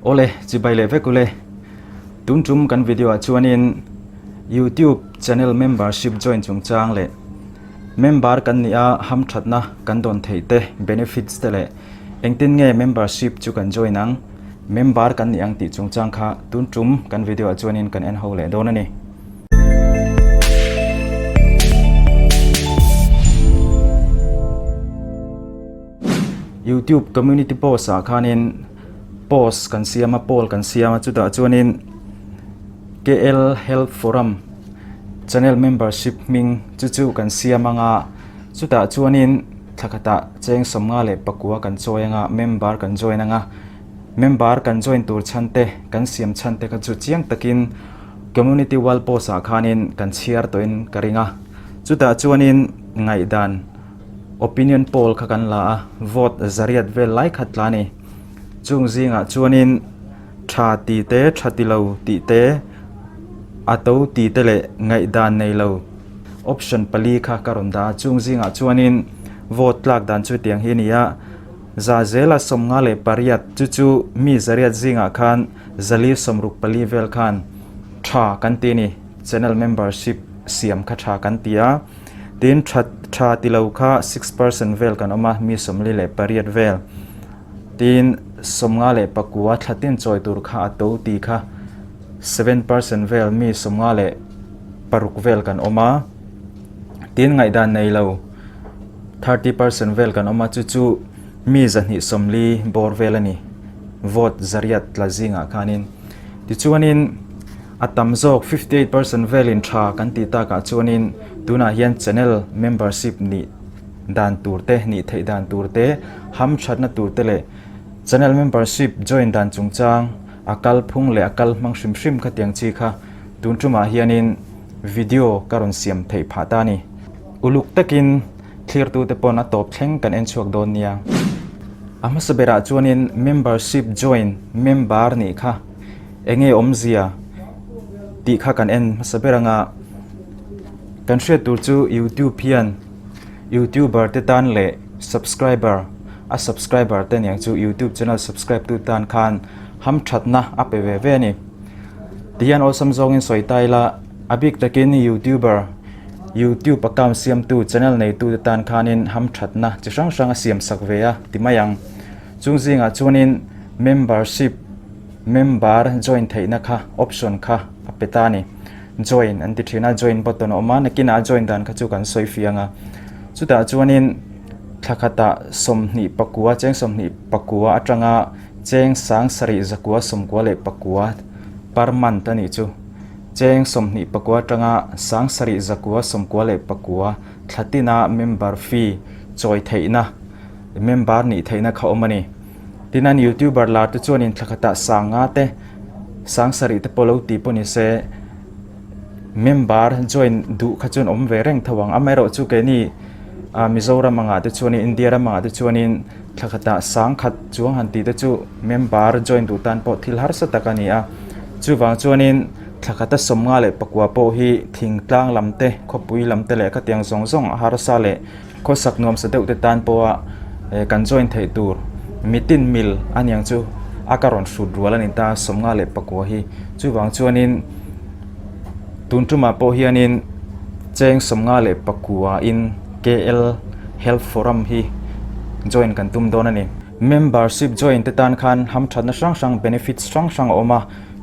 Awle, chibai leh vek ule. Tun tum kan video ah chuanin YouTube channel membership join chungchang leh member kan nih a hamthatna kan dawn theih te, benefits te leh engtin nge membership chu kan join ang, member kan nih ang tih chungchang kha tun tum kan video ah chuanin kan en ho leh dawn a ni. YouTube community post ah khanin post kan siam a, poll kan siam a, chutah chuanin KL Health Forum channel membership hming chu chu kan siam anga chutah chuanin thla khatah cheng 54 kan chawi anga member kan join anga member kan join tur chhan te kan siam chhan te kha chu chiang takin community wall post ah khanin kan chhiar tawhin ka ring a chutah chuanin ngaihdan Opinion poll kha kan la a, vote zariat vel lai khat tla a ni. Chung zingah chuanin tha ti te, tha ti lo tih te, a to ti te leh ngaihdan nei lo option pali kha ka rawn dah a. Chung zingah chuanin vote tlak dan chu tiang hi a ni a, za zela 58 chu chu mi zariat zingah khan zali 64 vel khan tha kan ti a ni. Channel membership siam kha tha kan ti a. Tin, tha tha ti lo kha 6% vel kan awm a, mi 48 vel. Tin, 59 thla tin chawi tur kha a to ti kha 7% vel mi 56 vel kan awm a. Tin, ngaihdan nei lo 30% vel kan awm a, chu chu mi 240 bawr vel a ni, vote zariat tla zingah khanin. Tichuanin. A tam zawk 58% velin tha kan tih takah chuanin tunah hian channel membership nih dan tur te, nih theih dan tur te, ham thatna tur te leh channel membership join dan chungchang a kal phung leh a kal hmang hrim hrim khatiang chi kha tun tumah hianin video ka rawn siam theih phah ta a ni. Uluk takin thlirtute pawn a tawp thleng kan en chhuak dawn nia. A hmasa berah chuanin membership join member nih kha. Enge awmzia tih kha kan en hmasa ber anga kan hriat tur chu youtube hian youtuber te tan leh subscriber a subscriber te aniang chu youtube channel subscribe tu tan khan hamthatna a pe ve ve a ni tihian awlsam zawngin sawi ta ila a bik takin youtuber youtube account siamtu channel neitu te tan khanin hamthatna chi hrang hrang a siam sak ve a ti mai ang chung zingah chuanin membership. Member join theihna kha option kha a pe ta a ni. Join an ti thin a, join button a awm a, nakinah a join dan kha chu kan sawi fiang a. Chutah chuanin thla khatah 29, cheng 29 atanga cheng 7994 per month a nih chu. Cheng 29 atanga 7994 thla tina member fee chawi theihna, member nih theihna kha awm a ni. Tin an youtuber lar te chuanin thla khatah 5000 te 7000 te pawh lo tih pawh ni se member join duh kha chuan awm ve reng tho ang amaherawh chu keini ah Mizoram angah te chuanin India ram angah te chuanin thla khatah 10,000 chuang han tih te chu member join duh tan pawh thil harsa tak a ni a chuvang chuanin thla khata 59 pawh hi thingtlang lam te khawpui lam te leh khatiang zawng zawng a harsa leh. Khawsak nuamsa deuh te tan pawha kan join theih tur mitin mil a niang chu a ka rawn hrut rual a ni ta 59 hi. Chuvang chuanin tun tumah pawh hianin cheng 59 in KL Health Forum hi join kan tum dawn a ni. Membership join te tan khan hamthatna hrang hrang benefits hrang hrang a awm a,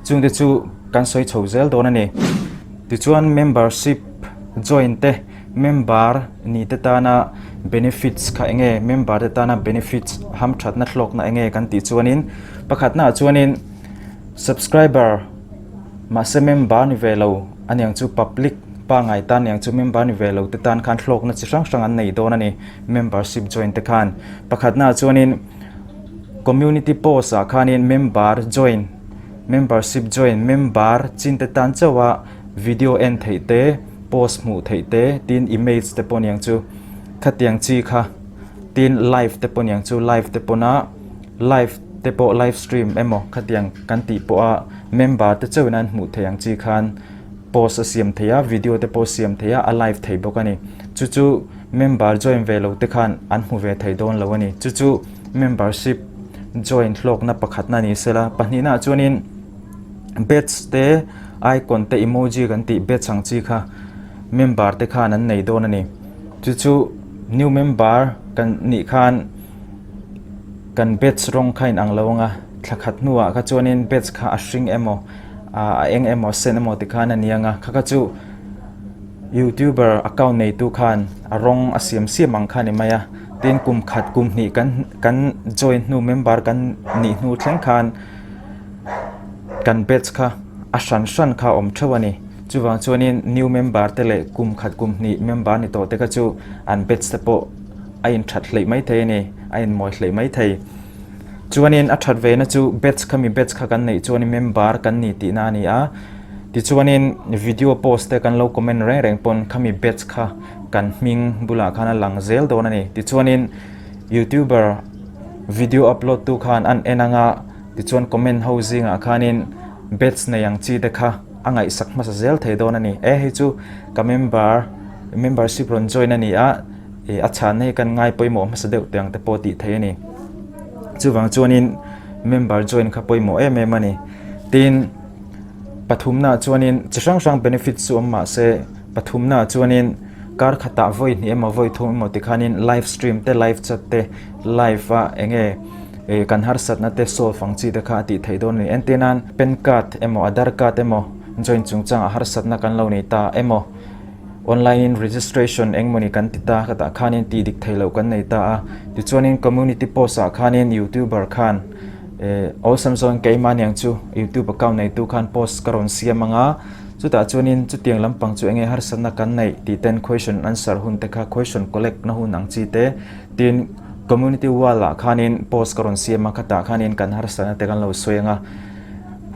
chungte chu kan sawi chho zel dawn a ni. Tichuan membership join te. Member ni te tana benefits kha enge member te tana benefits hamthatna hlawkna enge kan tih chuanin pakhatnaah chuanin subscriber mahse member ni ve lo aniang chu public pangngai tan aniang chu member ni ve lo te tan khan hlawkna chi hrang hrang an nei dawn a ni membership join te khan pakhatnaah chuanin community post ah khanin member join membership join member chin te tan chauh a video en theih te post hmuh theih te tin image te pawh niang chu khatiang chi kha tin live te pawh niang chu live te pawna live te pawh live stream emaw khatiang kan tih pawha member te chauhin an hmuh theih ang chi khan post a siam theih a video te pawh siam theih a a live thei bawk a ni chu chu member join ve lo te khan an hmu ve thei dawn lo a ni chu chu membership. join hlawkna pakhatna ni sela. Pahnihnaah chuanin badge te icon te emoji kan tih badge ang chi kha member te khan an nei dawn a ni. Chu chu new member kan nih khan kan badge rawng kha inang lo ang a, thla khat hnuah kha chuanin badge kha a hring emaw a eng emaw a sen emaw tikhan a ni ang a, kha kha chu youtuber account neitu khan a rawng a siam siam ang kha a ni mai a, tin kum khat kum hnih kan kan join hnu member kan nih hnu thleng khan kan badge kha a hran hran kha a awm theuh a ni. Chuvang chuanin new member te leh kum khat kum hnih member ni tawh te kha chu an badge te pawh a inthat hleih mai thei a ni, a inmawi hleih mai thei. Chuanin a that ve na chu batch kha mi batch kha kan neih chuanin member kan ni tihna a ni a, tichuanin video post te kan lo comment reng reng pawn khami batch kha kan hming bulah khan a lang zel dawn a ni. Tichuanin youtuber video upload tu khan an en anga tichuan comment ho zingah khanin batch nei ang chi te kha a ngaihsak hmasa zel thei dawn a ni. E hei chu ka member membership rawn join a ni a. Ih a chhanna hi kan ngai pawimawh hmasa deuh teh ang te pawh tih theih a ni. Chuvang chuanin member join kha pawimawh em em a ni. Tin, pathumnaah chuanin chi hrang hrang benefit chu awm mah se pathumnaah chuanin kar khatah vawi hnih emaw vawi thum emaw tikhanin live stream te live chat te live a eng nge ih kan harsatna te solve ang chi te kha a tih theih dawn a ni. Entir nan pan card emaw aadhar card emaw join chungchangah harsatna kan lo nei ta emaw. Online in registration engmawni kan ti ta khatah khanin tih dik theih loh kan nei ta a, tichuanin community post ah khanin youtuber khan eh awlsam zawng keimah aniang chu youtube account neitu khan post ka rawn siam ang a, chutah chuanin chutiang lampang chu enge harsatna kan neih tih ten question answer hun te kha question collect na hun ang chi te tin community wall ah khanin post ka rawn siam a khatah khanin kan harsatna te kan lo sawi ang a.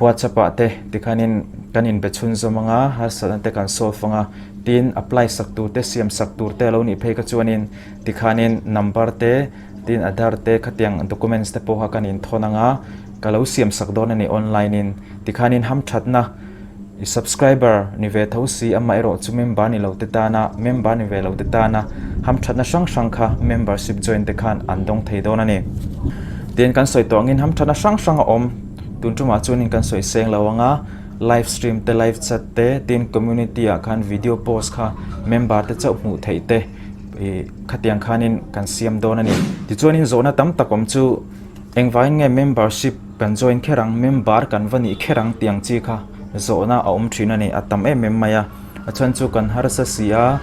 WhatsApp ah te tikhanin kan inbe chhunzawm ang a, harsatna te kan solve ang a, tin apply sak tur te siam sak tur te a lo nih phei kha chuanin tikhanin number te tin Aadhaar te khatiang documents te pawh kha kan inthawn ang a, ka lo siam sak dawn a ni online in tikhanin hamthatna i subscriber ni ve tho si amaherawh chu member ni lo te tana member ni ve lo te tana hamthatna hrang hrang kha membership join te khan an dawng thei dawn a ni. Tin kan sawi tawh angin hamthatna hrang hrang a awm. Tun tumah chuanin kan sawi seng lo ang a, live stream te live chat te tin community ah khan video post kha member te chauh hmuh theih te ih khatiang khanin kan siam dawn a ni. Tichuanin zawhna tam tak awm chu engvangin nge membership kan join kher ang, member kan va nih kher ang tih ang chi kha zawhna a awm thin a ni, a tam em em mai a. A chhan chu kan harsa si a,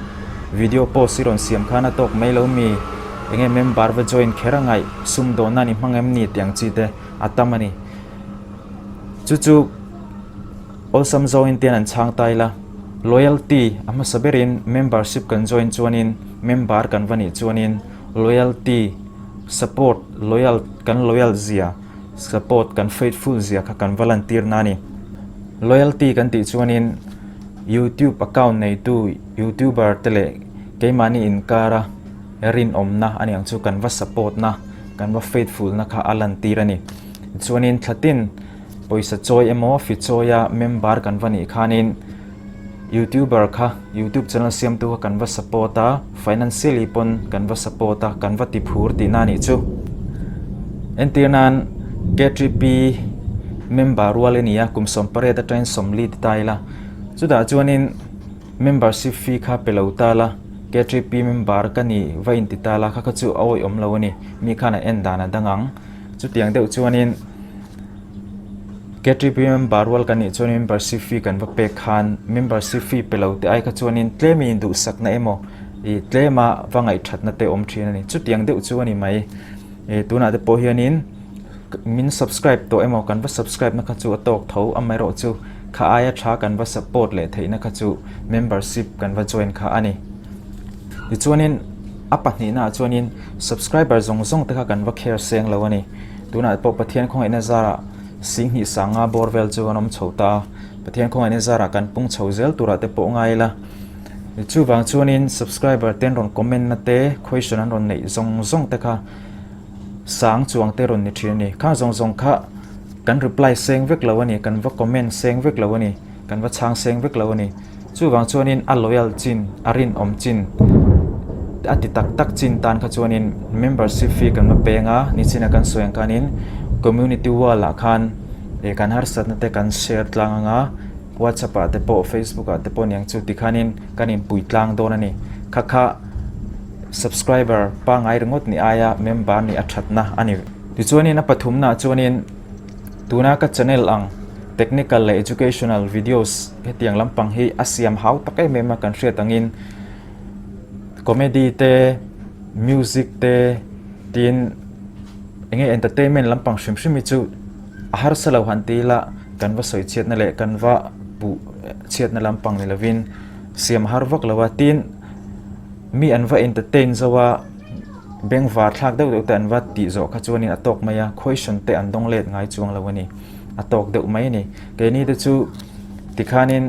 video post hi rawn siam khan a tawk mai lo mi, enge member va join kher a ngaih, sumdawnna a ni hmang em ni tih ang chi te. a tam a ni. Chu chu awlsam zawngin te an chhang ta ila, loyalty a hmasa berin membership kan join chuanin member kan va nih chuanin loyalty support loyal kan loyal zia support kan faithful zia kha kan va lantir na a ni. Loyalty kan tih chuanin youtube account neitu youtuber te leh keimahni inkara rinawmna a ni ang chu kan va support na kan va faithful na kha a lantir a ni. Chuanin thlatin pawisa chawi emaw fi chawia member kan va nih khanin youtuber kha youtube channel siamtu kha kan va support a financially pawn kan va support a kan va ti phur tihna a nih chu. Entir nan K3P member rual i ni a kum 18 atangin 40 ti ta ila chutah chuanin Membership fee kha pe lo ta la, KTP member ka ni va inti ta la kha kha chu a awih awm lo a ni, mi khan a en dan a dang ang. Chutiang deuh chuanin KTP member rual kan nih chuan membership fee kan va pek khan membership fee pe lo te ai kha chuanin tlem in duhsakna emaw ih tlema va ngaihthatna te awm thin a ni. Chutiang deuh chu a ni mai. Ih tunah te pawh hianin Min subscribe tawh emaw kan va subscribe na kha chu a tawk tho amaherawh chu kha aia tha kan va support leh theihna kha chu membership kan va join kha a ni. Tichuanin a pahnihna ah chuanin subscriber zawng zawng te kha kan va care seng lo a ni. Tunah pawh Pathian khawngaihna zarah Singhnih sanga bawr vel chu an awm chho ta a, Pathian khawngaihna zarah kan pung chho zel turah te pawh ngai ila. Chuvang chuanin subscriber ten rawn comment na te question an rawn neih zawng zawng te kha sang chuang te rawn ni thin a ni. Khang zawng zawng kha kan reply seng vek lo a ni, kan va comment seng vek lo a ni, kan va chhang seng vek lo a ni. Chuvang chuanin a loyal chin, a rinawm chin, a ti tak tak chin tan kha chuanin membership fee kan va peng a, nichina kan sawi ang khanin Community wall ah khan ih kan harsatna te kan share tlang anga WhatsApp ah te pawh Facebook ah te pawh aniang chu tikhanin kan inpui tlang dawn a ni. Kha kha subscriber pangngai ringawt ni aia member nih a thatna a ni. Tichuanin a pathumna ah chuanin tuna ka channel ang technical leh educational videos hetiang lampang hi a siam hau tak em em a kan hriat angin comedy te music te tin enge entertainment lampang hrim hrim hi chu a harsa lo han ti ila kan va sawi chhiatna leh kan va puh chhiatna lampang ni lovin siam har vak lo a tin mi an va entertain zo a bengvar thlak deuh deuh te an va tih zawh kha chuanin a tawk mai a question te an dawng let ngai chuang lo a ni a tawk deuh mai a ni keini te chu tikhanin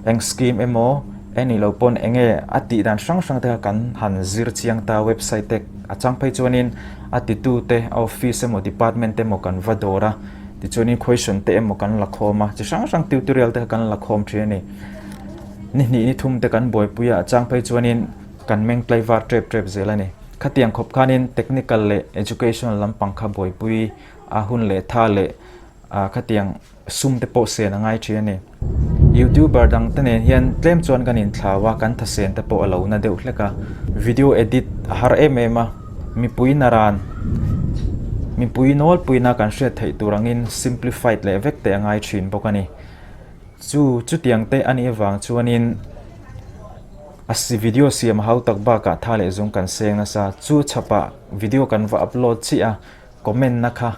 eng scheme emaw eng nih loh pawn eng nge a tih dan hrang hrang te kha kan han zir chiang ta website te a chang phei chuanin a titu te a office emaw department te emaw kan va dawr a tichuanin question te emaw kan la khawm a chi hrang hrang tutorial te kha kan la khawm thin a ni ni hnih ni thum te kan buaipui a a chang phei chuanin kan meng tlaivar tep tep zel a ni khatiang khawp khanin technical leh educational lampang kha buaipui a hun leh tha leh ah khatiang sum te pawh sen a ngai thin a ni. Youtuber dang te nen hian tlem chuan kan inthlau a, kan thasen te pawh a lo na deuh hlek a. Video edit a har em em a, mipui naran, mipui nawlpuina kan hriat theih tur angin simplified leh vek te a ngai thin bawk a ni. Chu chutiang te a nih avang chuanin a video siam hau tak bakah tha leh zung kan seng nasa. Chu chhapah video kan va upload chiah a, comment na kha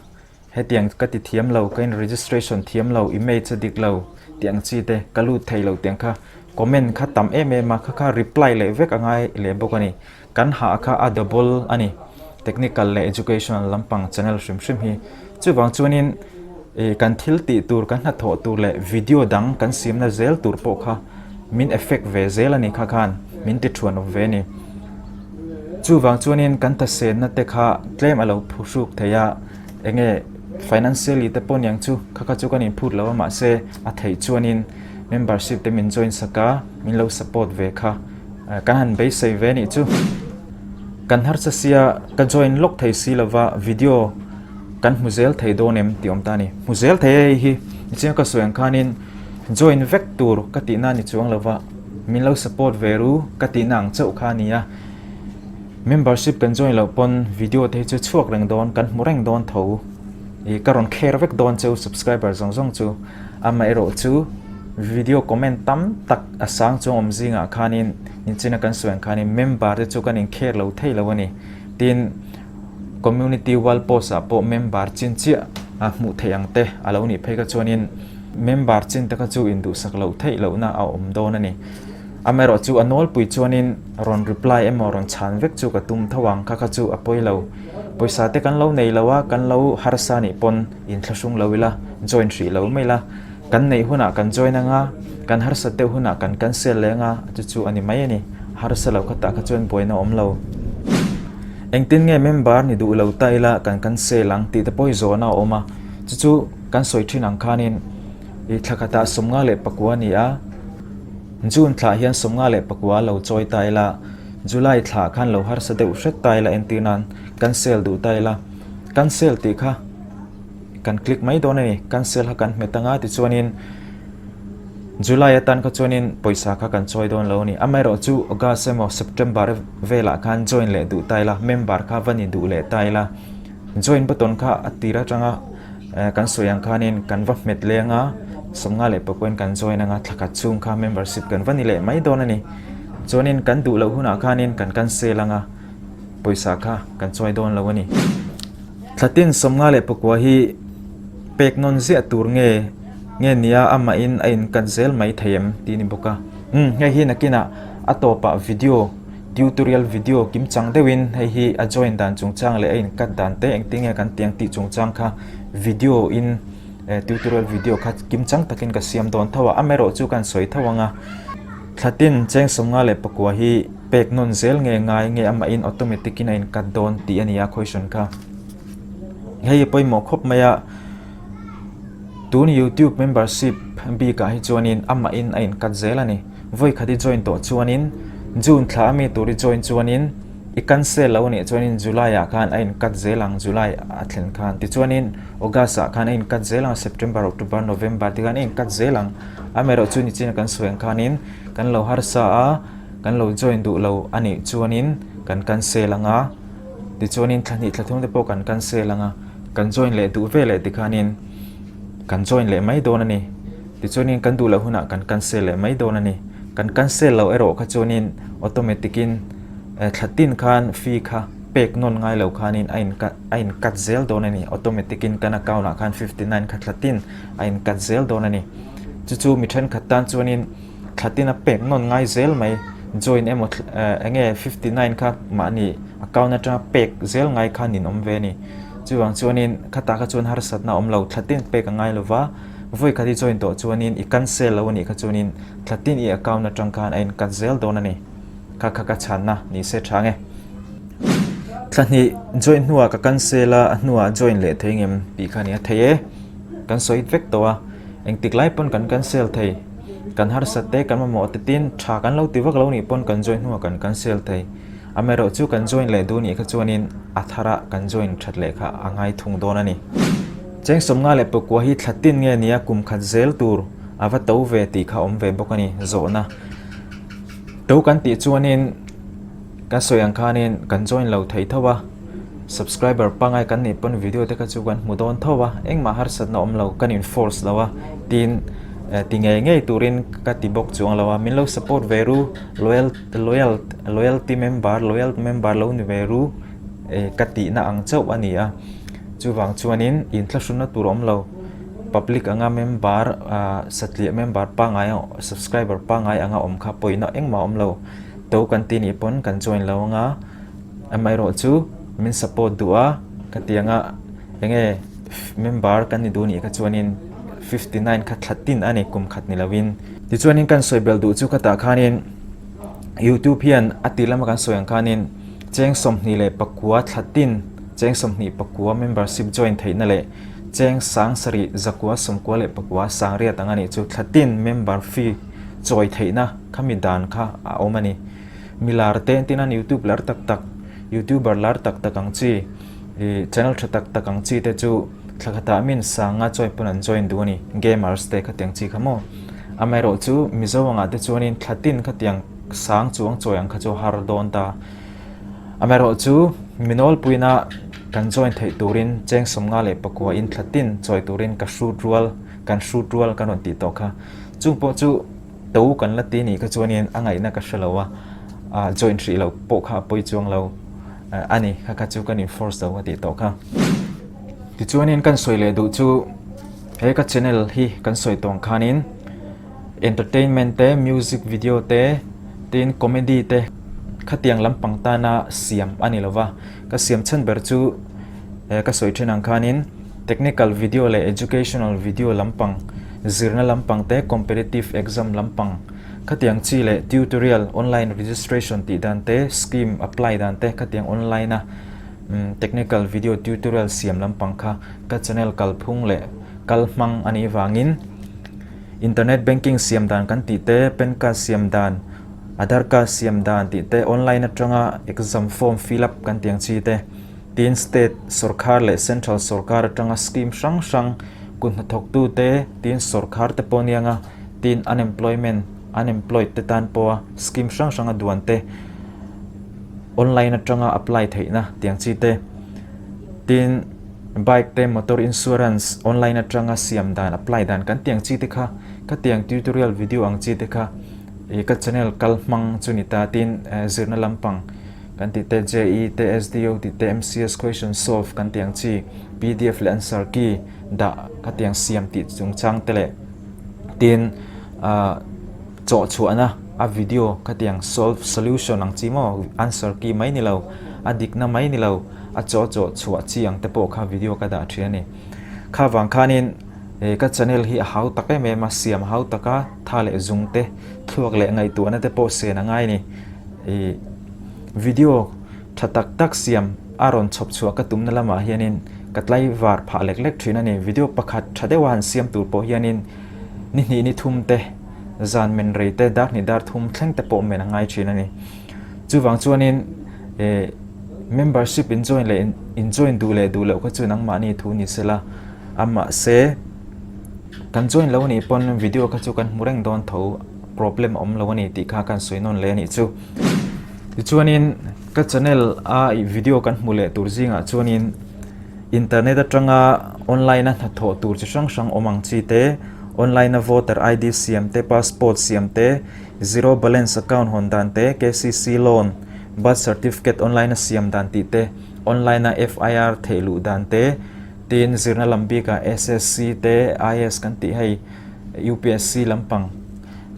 Hetiang ka ti thiam lo, ka in registration thiam lo, image a dik lo tih ang chi te, ka lut thei lo tih ang kha comment kha tam em em a, kha kha reply leh vek a ngai leh bawk a ni. Kan hah kha a double a ni, technical leh educational lampang channel hrim hrim hi. Chuvang chuanin ih kan thil tih tur, kan hnathawh tur leh video dang kan siamna zel tur pawh kha min effect ve zel a ni kha khan min ti thuan awm ve a ni. Chuvang chuanin kan thasenna te kha tlem a lo phuhruk thei a, enge financially te pawh niang chu kha kha chu kan inphut lo a mahse a theih chuanin membership te min join sak a, min lo support ve kha kan han beisei ve anih chu. Kan harsa sia ka join lawk thei si lova video kan hmu zel thei dawn em tih awm ta a ni. Hmu zel thei a hei hi nichina ka sawi ang khanin join vek tur ka tihna a ni chuang lova. Min lo support ve ru ka tihna ang chauh kha a ni a, membership kan join loh pawn video te hi chu chhuak reng dawn kan hmu reng dawn tho ih ka rawn kher vek dawn cheu subscriber zawng zawng chu amaherawh chu video comment tam tak a sang chuang awm zingah khanin inchina kan sawi ang khanin member te chu kan inkher lo thei lo a ni tin community wall post ah pawh member chin chiah a hmuh theih ang te a lo nih phei kha chuanin Member chin te kha chu induhsak loh theih lohna a awm dawn a ni. Amaherawh chu a nawlpui chuanin rawn reply emaw rawn chhan vek chu ka tum tho ang, kha kha chu a pawi lo. Pawisa te kan lo nei lo a, kan lo harsa nih pawn inthlahrung lo ila, join hrih lo mai la. Kan neih hunah kan join anga, kan harsat deuh hunah kan cancel leh anga, chu chu a ni mai a ni. Harsa lo khatah kha chuan buaina a awm lo. Engtin nge member ni duh lo ta ila kan cancel ang tih te pawh hi zawhna a awm a, chu chu. Kan sawi thin ang khanin ih thla khatah 54 a ni a, June thlah hian 54 lo chawi ta ila, July thlah khan lo harsa deuh hret ta ila entir nan cancel duh ta ila, cancel tih kha kan click mai dawn a ni, cancel kha kan hmet anga tichuanin July atan kha chuanin pawisa kha kan chawi dawn lo a ni. Amaherawhchu August emaw September velah khan join leh duh ta ila, member kha va ni duh leh ta ila, Join button kha a tir atanga kan sawi ang khanin kan va hmet leng a, 54 in kan join anga thla khat chhung kha membership kan va ni leh mai dawn a ni. Chuanin kan duh loh hunah khanin kan cancel anga pawisa kha kan chawi dawn lo a ni. Thla tin 54 hi pek nawn ziah tur nge nge nia amahin a inkat zel mai thei em tih a ni bawk a. Umm hei hi nakinah a tawpah video. Tutorial video kimchang deuhin hei hi a join dan chungchang leh a in cut dan te engtin nge kan tiang tih chungchang kha video in tutorial video kha kimchang takin ka siam dawn tho a, amaherawh chu kan sawi tho ang a, thlatin cheng 54 hi pek nawn zel nge ngai nge amahin automatic in a in cut dawn tih a ni a question kha hei pawimawh khawp mai a. Tun YouTube membership bikah hi chuanin amahin a inkat zel a ni. Vawi khat i join tawh chuanin June thla ami tur i join chuanin I cancel lo anih chuanin July ah khan a in cut zel ang July a thlen khan tichuanin August ah khan a in cut zel ang September, October, November tikhan a in cut zel ang. Amaherawh chu nichina kan sawi ang khanin kan lo harsa a, kan lo join duh lo anih chuanin kan cancel ang a, tichuanin thla hnih thla thum te pawh kan cancel ang a, kan join leh duh ve leh tikhanin kan join leh mai dawn a ni. Tichuanin kan duh loh hunah kan cancel leh mai dawn a ni. Kan cancel loh erawh kha chuanin automatic in thla tin khan fee kha pek nawn ngai lo khanin a in a in cut zel dawn a ni. Automatic in kan account ah khan 59 kha thla tin a in cut zel dawn a ni. Chu chu mi thenkhat tan chuanin thla tin a pek nawn ngai zel mai. Join emaw enge 59 kha mahni account atanga pek zel ngai kha nin awm ve a ni. Chuvang chuanin khatah kha chuan harsatna a awm lo, thla tin pek a ngai lova. Vawi khat i join tawh chuanin i cancel lo a nih kha chuanin thla tin i account atang khan a in cut zel dawn a ni. Kha kha ka chhanna ni se tha nge. Thla hnih join hnuah ka cancel a, a hnuah join leh thei ngem tih kha a ni a thei e. Kan sawi vek tawh a, engtik lai pawn kan cancel thei. Kan harsat te kan mamawh te tin tha kan lo ti vak lo nih pawn kan join hnuah kan cancel thei. Amaherawh chu kan join leh duh nih kha chuanin a thara kan join that leh kha a ngai thung dawn a ni. Cheng sawmnga leh pakua hi thla tin nge nia kum khat zel tur a va to ve tih kha awm ve bawk a ni zawhna. To kan tih chuanin kan sawi ang khanin kan join lo thei tho a, subscriber pangai kan nih pawn video te kha chu kan hmu dawn tho a, engmah harsatna awm lo kan in force lo a, tin ti ngei ngei turin ka ti bawk chuang lo a, min lo support ve ru loyal loyal loyalty member loyal member lo ni ve ru ka tihna ang chauh a ni a. Chuvang chuanin inthlahrunna tur a awm lo. Public anga member ah satliah member pangngai subscriber pangngai anga awm kha pawina engmah a awm lo. To kan ti nih pawn kan join lo anga amaherawh chu min support duh a ka ti anga enge member kan ni duh nih kha chuanin 59 kha thla tin a ni kum khat ni lovin. Tichuanin kan sawi belh duh chu khatah khanin YouTube hian a ti lama kan sawi ang khanin cheng 21 thla tin Cheng 24 membership join theihna leh cheng 7000 94 sangriat ang a nih chu thla tin member fee chawi theihna kha mi dan kha a awm a ni. Mi lar te entin an youtube lar tak tak, youtuber lar tak tak ang chi, ih channel tha tak tak ang chi te chu thla khatah min sanga chawi pawn an join duh a ni, gamers te khatiang chi kha maw. Amaherawh chu Mizo angah te chuanin thla tin khatiang sang chuang chawi ang kha chu har dawn ta. Amaherawh chu mi nawlpuina kan join theih turin cheng 54 in thla tin chawi turin ka hrut rual, kan hrut rual ka rawn tih tawh kha. Chung pawh chu to kan la ti nih kha chuanin a ngaihna ka hre lo a, ah join hrih loh pawh kha a pawi chuang lo a ni, kha kha chu kan in force lo ka tih tawh kha. Tichuanin kan sawi leh duh chu he ka channel hi kan sawi tawng khanin entertainment te, music video te, tin comedy te khatiang lampang tana siam a ni lova. Ka siam chhan ber chu ka sawi thin ang khanin technical video leh educational video lampang, zirna lampang te, competitive exam lampang khatiang chi leh tutorial, online registration tih dan te, scheme apply dan te khatiang online a technical video tutorial siam lampang kha ka channel kalphung leh kalhmang a nih vangin Internet banking siam dan kan tih te, pan card siam dan, Aadhaar card siam dan tih te, online atanga exam form fill up kan tih ang chi te, tin state sawrkhar leh central sawrkar atanga scheme hrang hrang kut hnathawktu te, tin sawrkhar te pawh aniang a, tin unemployment, unemployed te tan pawha scheme hrang hrang a duan te, online atanga apply theihna tih ang chi te, tin. Bike te motor insurance online atanga siam dan apply dan kan tiang chi te kha ka tiang tutorial video ang chi te kha ih ka channel kal hmang chu ni ta tin zirna lampang kan tih te JE te SDO tih te MCS question solve kan tiang chi pdf leh answer key dah ka tiang siam tih chungchang te leh tin ah chawh chhuahna a video ka tiang solve solution ang chi maw answer key mai ni lo a dikna mai ni lo. A chaw chaw chhuah chi ang te pawh kha video ka dah thin a ni. Kha vang khanin eh ka channel hi a hau tak em em a, siam a hau tak a, tha leh zung te, thluak leh ngaihtuahna te pawh sen a ngai a ni. Ih video tha tak tak siam a rawn chhawp chhuah ka tumna lamah hianin ka tlaivar phah lek lek thin a ni. Video pakhat tha deuha han siam tur pawh hianin ni hnih ni thum te, zan men rei te, dar hnih dar thum thleng te pawh men a ngai thin a ni. Chuvang chuanin. Eh membership in join leh in join duh leh duh loh kha chu nangmahni thu ni sela a mahse kan join lo anih pawn video kha chu kan hmu reng dawn tho problem a awm lo a ni tih kha kan sawi nawn leh a nih chu. Tichuanin ka channel a ih video kan hmu leh tur zingah chuanin internet atanga online a hnathawh tur chi hrang hrang awm ang chi te, online a voter ID siam te, passport siam te, zero balance account hawn dan te, KCC loan, birth certificate online a siam dan tih te, online a FIR theih luh dan te, tin zirna lam bikah SSC te, IAS kan tih hei UPSC lampang.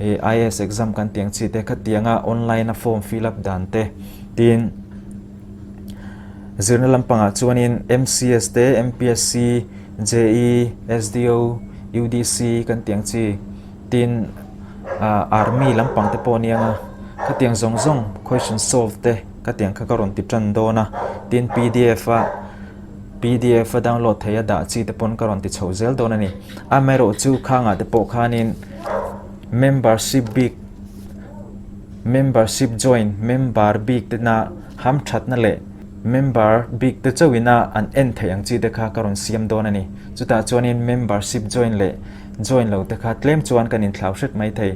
Ih IAS exam kan tih ang chi te khatianga online a form fill up dan te tin zirna lampangah chuanin MCS te MPSC JE SDO UDC kan tih ang chi tin ah army lampang te pawh a nia nga khatiang zawng zawng question solve te khatiang kha ka rawn ti tan dawn a tin pdf a. Pdf a download theih a dah chi te pawn ka rawn ti chho zel dawn a ni. Amaherawhchu khangah te pawh khanin membership bik membership join member bik te na hamthatna leh member bik te chauhin a an en theih ang chi te kha ka rawn siam dawn a ni. Chutah chuanin membership join leh join lo te kha tlem chuan kan inthlau hret mai thei.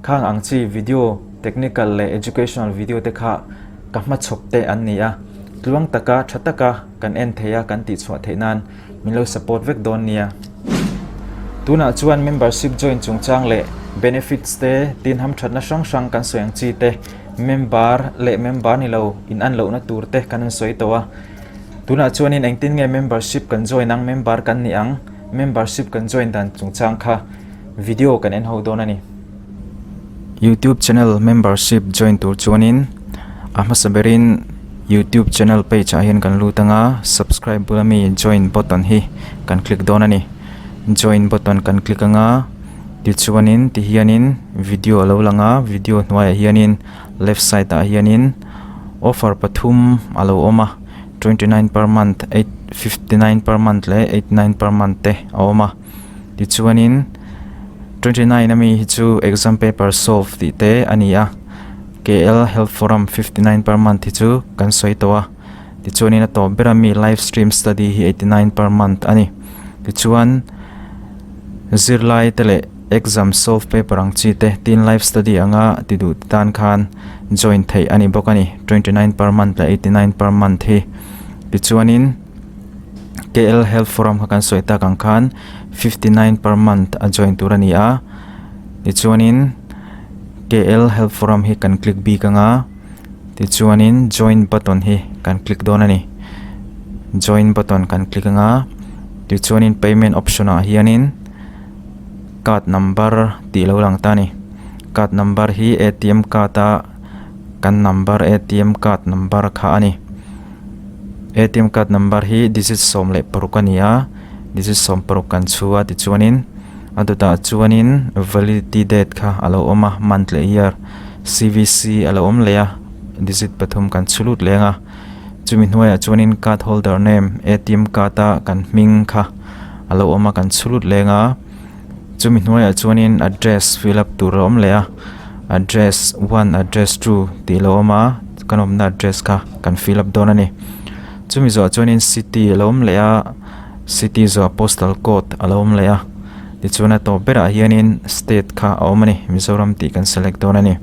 Khang ang chi video technical leh educational video te kha ka hmachhawp te an ni a. Tluang taka tha taka kan en thei a kan tihchhuah theih nan min lo support vek dawn nia. Tunah chuan membership join chungchang leh benefits te tin hamthatna hrang hrang kan sawi ang chi te member leh member ni lo in an lohna tur te kan rawn sawi tawh a. Tunah chuanin engtin nge membership kan join ang member kan nih ang membership kan join dan chungchang kha video kan en ho dawn a ni. Youtube channel membership join tur chuanin a hmasa berin youtube channel page ah hian kan lut anga subscribe bula mi join button hi kan click dawn a ni join button kan click anga tichuanin ti hianin video alo lang a video hnuaiah hianin left side ah hianin offer pathum alo awm a 29 per month 8 59 per month leh 89 per month te a awm a. Tichuanin 29 ami hi chu exam paper solve tih te a ni a, KL Health Forum 59 per month hi chu kan sawi tawh a, tichuanin a tawp ber ami live stream study hi 89 per month a ni. Tichuan zirlai te leh exam solve paper ang chi te tin live study anga ti duh te tan khan join theih a ni bawk a ni 29 per month leh 89 per month hi. Tichuanin. KL Health Forum kha kan sawi tak ang khan 59 per month a join tur a ni a tichuanin KL Health Forum hi kan click bik anga tichuanin join button hi kan click dawn a ni join button kan click anga tichuanin payment option ah hianin card number tih lo lang ta a ni card number hi A_T_M card a kan number A_T_M card number kha a ni. Atm card number hi digit 16 a ni a digit 16 kan chhu a tichuanin a dawtah chuanin validity date kha a lo awm a month leh year C_V_C a lo awm leh a digit pathum kan chhu lut leng a chumi hnuaiah chuanin card holder name atm card a kan hming kha a lo awm a kan chhu lut leng a. Chumi hnuaiah chuanin address fill up tur a awm leh a address one address two tih a lo awm a kan awmna address kha kan fill up dawn a ni chumi zawhah chuanin city a lo awm leh a city zawhah postal code a lo awm leh a tichuan a tawp berah hianin state kha a awm a ni Mizoram tih kan select dawn a ni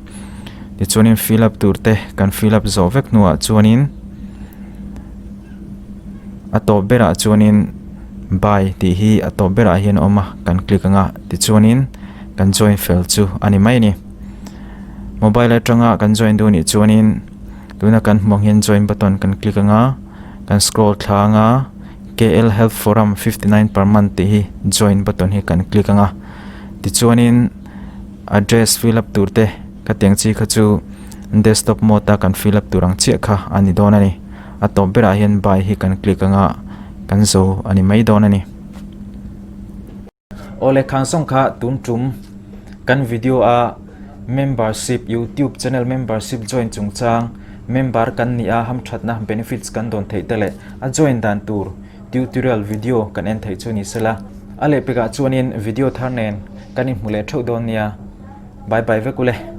tichuanin fill up tur te kan fill up zawh vek hnuah chuanin. A tawp berah chuanin buy tih hi a tawp berah hian a awm a kan click ang a tichuanin kan join fel chu a ni mai a ni mobile atanga kan join duh anih chuanin tuna kan hmuh ang hian join button kan click ang a kan scroll thla ang a K_L health forum 59 per month tih hi join button hi kan click ang a tichuanin address fill up tur te ka tiang chi kha chu desktop mode a kan fill up tur ang chiah kha a ni dawn a ni. A tawp berah hian buy hi kan click anga kan zo a ni mai dawn a ni. Awle Khangsawng kha tun tum kan video a membership youtube channel membership join chungchang member kan nih a hamthatna benefits kan dawn theih te leh a join dan tur tutorial video kan en theih chu ni sela. A lehpekah chuanin video thar nen kan inhmu leh theuh dawn nia. Bye bye vek ule.